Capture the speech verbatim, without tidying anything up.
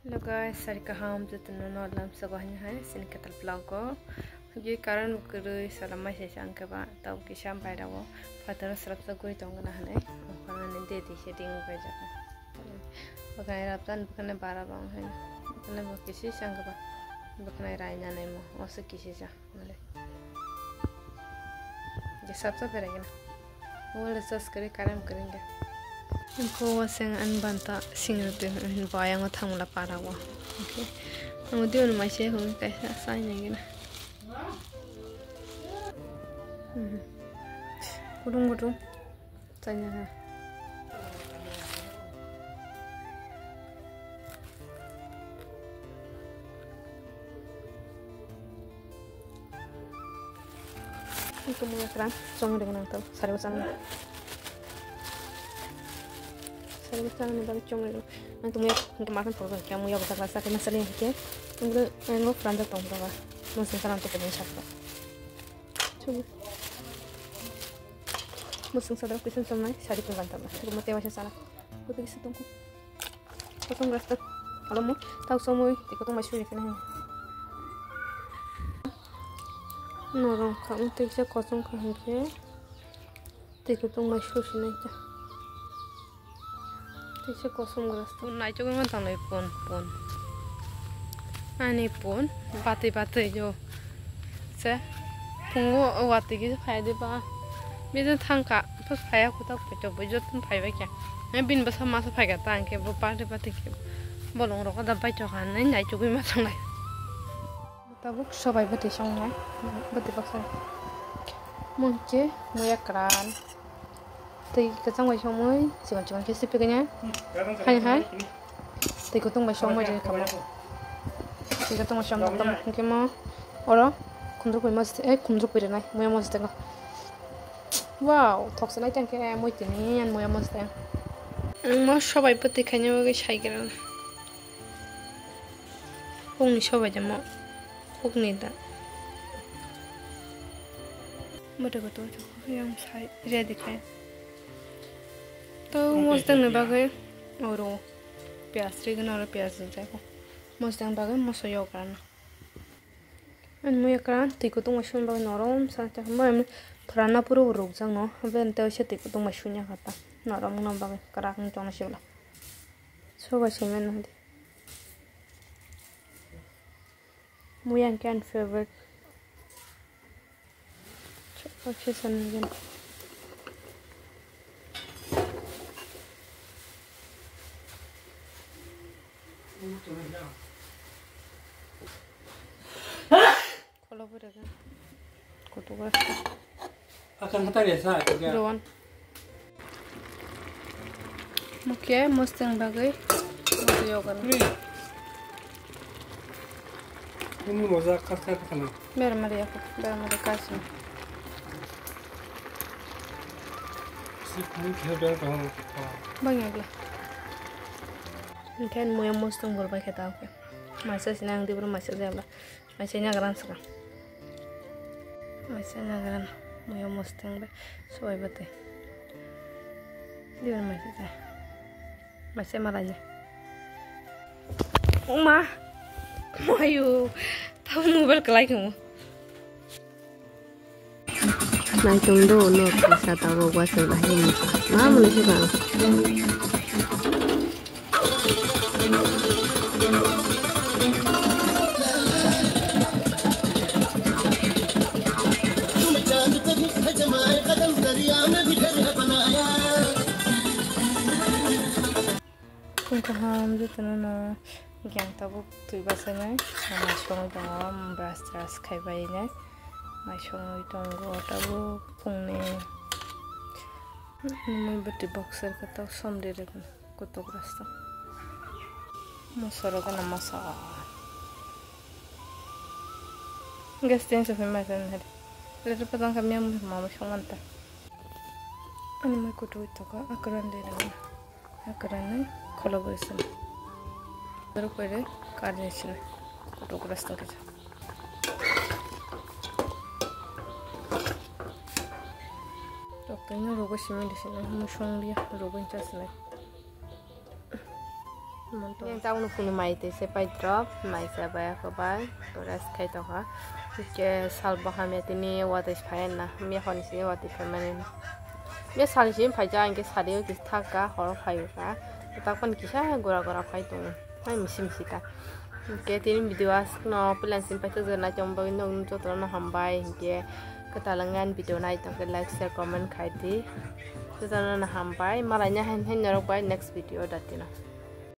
Hello guys, sari kaham jotono no lamsogo hwnwi hai chini kwtal vlog o. Hwnkhe current bo kwrwi salamai se ang khe ba tabuk kisa bairao phataro swrapsa guri tongna hwnwi. Okhormani de de se ding bai jaka. Bwkhwnai rapjan bwkhwnai bara bang hai. Bwkhwnai bo kisi sang khe ba bwkhwnai raina naimo oso kisi sa. Male. Ge sap sap berai gana. Wala sas kare karam kare ge. Ko waseng an banta singro te bayang o thangla para wa. Okay. Ang dion mai se hung kai sa sai ne gana. Mhm. Gudung gudung. Chanya ha. Itu muya kran, chong dengan nang tau, sari bosang. Sari bosang ni bagi chong dengan. Nang tu muya, nang tu makan produk, kaya muya bosang rasa, kena sari yang kaya. Nang tu, nang tu kran tu tong tu ba. Nang sing kran tu kena sari. Chong. Mwswng sadrok kisa chomnai, sari khe bantam na. Tei mo tewa se sana. Kutu kisa tongkho. Kosong rasta. Alo mo, tau somoi, tei kotong mai suri kena. Norong kha, tei kisa kosong kha hwnkhe. Tei kotong mai suri sinai ta. Teisa kosom glass to naichogwi ma tongnai pon pon. Ani pon batwi batwi jo. Se pungo watwi kisa phai de ba. Bini thangka phus phaya kutak kutuk bo jotun phai bai kya. Ai bin basa masa phai ka tang ke bo party party ke. Bolong rok da bai chokha nai naichogwi ma tongnai. Tabuk sobai bwtwi songnai, bwtwi baksa. Mungke muya kwran. Twi kwchang bai songmui, chikon chikon khe sipiknya. Hai hai. Twi kutung bai songmui ri kamo. Twi kutung bai songmui tamo hwnkhe mo. Oro khumdruk bai mos, eh, khumdruk bai rwnai, muya mos tengo. Wow, thoksa nai tangkhe mui tini yan muya mos teng. Mo sobai bwtwi khaina bagwi sai kwrwng. Hukni sobai de mo. Hukni da. Mote kotor yang sai ready khai. To mostang ni bagwi oro piyaj ri gana oro piyaj ri jai ko. Mostang bagwi moso yok rana. Ani muya kran twi kutung bai sung bagwi norom sa cha mo em phrana puro ruk jang no. Be ente se twi kutung bai sunya kata. Norom no bagwi krak ni tong sibla. Sobai saiman nang di. Mui ang khe ani favorite. Chokma khe sanigwno. Kholo bwrwkha. Kutugo. Akang kata ya sa, ya. Ron. Mukhe mosteng bagwi. Mukhe yoga. Ini moza khas khas khana. Ber mari aku, ber mari kasu. Si pani khel ber kaham. Bang ya bla. Mungkin muya mosteng bor bai kheta oke. Masa sinang di bro masa jabla. Maisa nyagran saka. Maisa nyagran. Muya mosteng bai. Sobai bwtwi. Dibar maisa jai. Maisa malanya. Uma. Mayu. Tau mobile kelai kamu. Naitung do no kisa tabo waisa bahai musa. Ma muni sibang. Phung kaham jotono no yang tabuk twi basainai, mai songwi tongo, brush trush khaibainai, mai songwi tongo tabuk phungni. Nini bwtwi boxer khe tok som rirwkna kutuk rasta. Mosoro gana moso. Gas tense of my friend. Letter patang kami yang mama song manta. Ani mai kutuk tok akran de na. Akran ni kholo bwsam. Baru kore kar ni sini. Kutuk rasta kisa. Toktaino rogo simi di sini, musong dia rogo incha sini. Yang taung nukuni mai twi se pai drop, mai sa bai ako bai, to rest khai tongkha. Ke sal bo hamya tini watwi phai na, hamya honi sini watwi phai mani. Me sal sini phai ja, angke sari o kis thak ka, horo phai ka. Tak pan kisa gora gora phai tongo. Hai misi misi ta. Ke tini video as no plan sin pai to jana chom bagwi nok joto no hambai, ke katalangan video nai tongke like, share, comment khai di. Joto no hambai, malai nya hen hen norok bai next video datino.